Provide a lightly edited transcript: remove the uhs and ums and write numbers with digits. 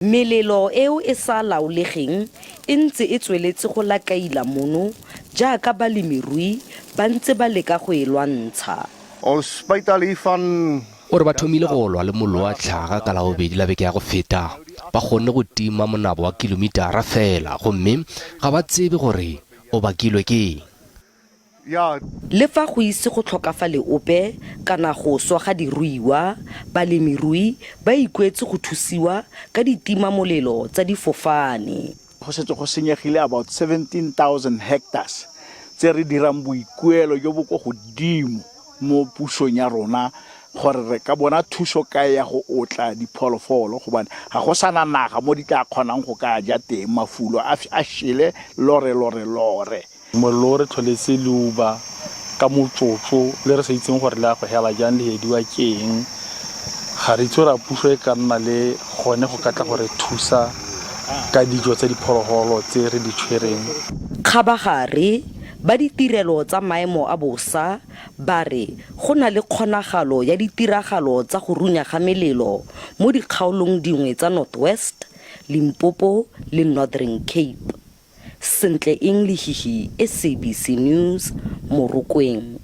Melelo eo e sa laolegeng e ntse e tsweletse go lakaila mono jaaka balemirui ba ntse ba leka go e lwantsha. Ons spuit al hier van. O re ba thomile go lwa le mollo wa hlaga ka Labobedi la beke ya go feta. Ba kgonne go tima monabo wa kilometara feela gomme ga ba tsebe gore o bakilwe ke eng. Le fa go ise go tlhokafale ope kana go swa ga diruiwa, balemirui ba ikuetse go thusiwa ka ditimamolelo tsa difofane. Go setse go senyegile about 17,000 hectares tse re dirang boikuelo jo bo ko godimo mo pusong ya rona gore re ka bona thuso kae ya go otla dipholofolo gobane ga go sana naga mo di tla kgonang go ka ja teng, mafulo a shele lore lore lore. Mollo o re tlholetse leuba ka motsotso le re sa itseng gore le ya go hela jang, le hediwa ke eng. Ga re itse gore a puso e ka nna le gone go ka tla go re thusa ka dijo tsa diphologolo tse re di tshwereng. Kgabagare, ba ditirelo tsa maemo a bosa ba re go na le kgonagalo ya ditiragalo tsa go runya ga melelo mo dikgaolong dingwe tsa North West, Limpopo le Northern Cape. Sentle eng lehihi SABC News, Morokweng.